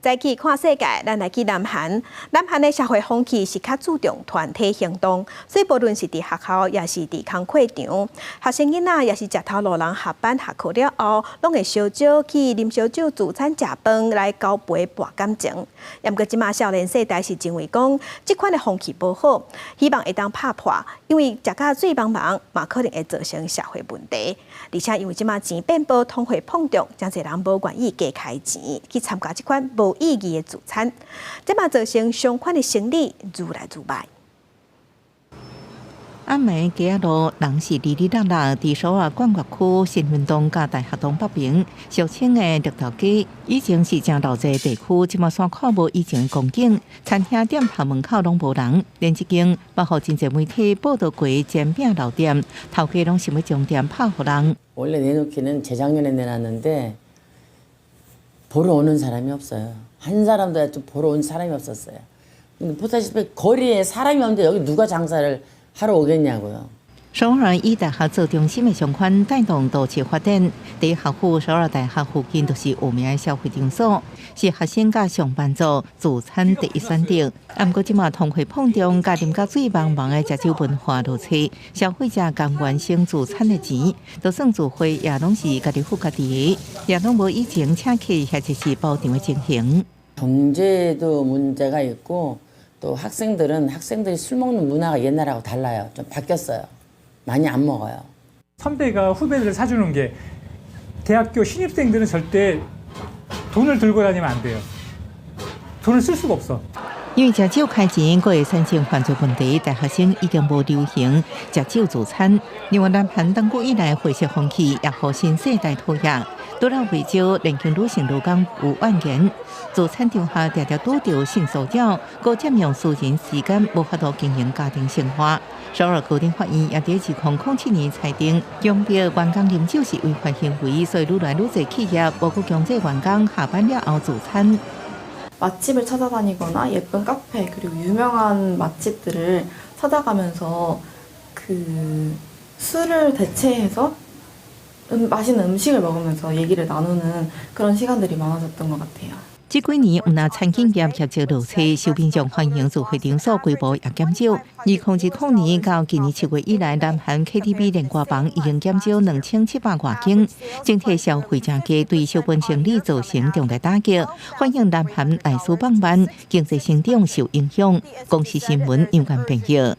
再去看世界，咱來去南韓。南韓的社會風氣是較注重團體行動，所以無論是佇學校，抑是佇工課場，學生囡仔抑是食頭路人下班下課了後，攏會相招去啉燒酒、聚餐、食飯來交陪博感情。毋過這馬少年世代是認為講，這款的風氣無好，希望會當拍破，因為食甲醉茫茫，嘛可能會造成社會問題。而且因為這馬錢變薄，通貨膨脹，誠濟人無願意加開錢去參加這款無意義的聚餐，這嘛造成相款的生理愈來愈䆀。暗暝街仔路人是離離落落，佇首爾冠岳區新運動佮大學洞北邊，俗稱的綠豆街，以前是誠鬧熱地區，這馬煞看無以前的光景，餐廳店頭門口攏無人，連這間嘛予真濟媒體報導過煎餅老店，頭家攏想欲將店拍予人。 원래 내놓기는 재작년에 내놨는데 보러 오는 사람이 없어요. 한 사람도 좀 보러 온 사람이 없었어요. 근데 보다시피 거리에 사람이 없는데 여기 누가 장사를 하러 오겠냐고요. 首爾以大學做中心的商圈帶動都市發展，佇學府首爾大學附近就是有名的消費場所，是學生佮上班族聚餐第一選擇。毋過這馬通貨膨脹，佮啉甲醉茫茫的食酒文化落差，消費者甘願省聚餐的錢，就算聚會也攏是家己付家己的，也攏無以前請客或者是包場的情形。 경제도 문제가 있고 또 학생들은 학생들이 술 먹는 문화가 옛날하고 달라요. 좀 바뀌었어요. 많이 안 먹어요. 선배가 후배들을 사주는 게 대학교 신입생들은 절대 돈을 들고 다니면 안 돼요. 돈을 쓸 수가 없어. 因為食酒開錢，閣會產生犯罪問題，大學生已經無流行食酒聚餐。另外，南韓長久以來會食風氣，也予新世代討厭。除了袂少年輕女性勞工有怨言，聚餐場合常常拄著性騷擾，閣佔用私人時間，無法度經營家庭生活。首爾高等法院也佇2007年裁定，強迫員工啉酒是違法行為，所以愈來愈濟企業無閣強制員工下班了後聚餐。 맛집을 찾아다니거나 예쁜 카페 그리고 유명한 맛집들을 찾아가면서 그 술을 대체해서 맛있는 음식을 먹으면서 얘기를 나누는 그런 시간들이 많아졌던 것 같아요. 這幾年，毋但餐飲業業績落差，受民眾歡迎聚會場所規模也減少。2020年到今年7月以來，南韓 KTV 連歌房已經減少2700外間，整體消費誠低，對小本生意造成重大打擊，反映南韓內需放慢，經濟成長受影響。公視新聞楊冠編譯。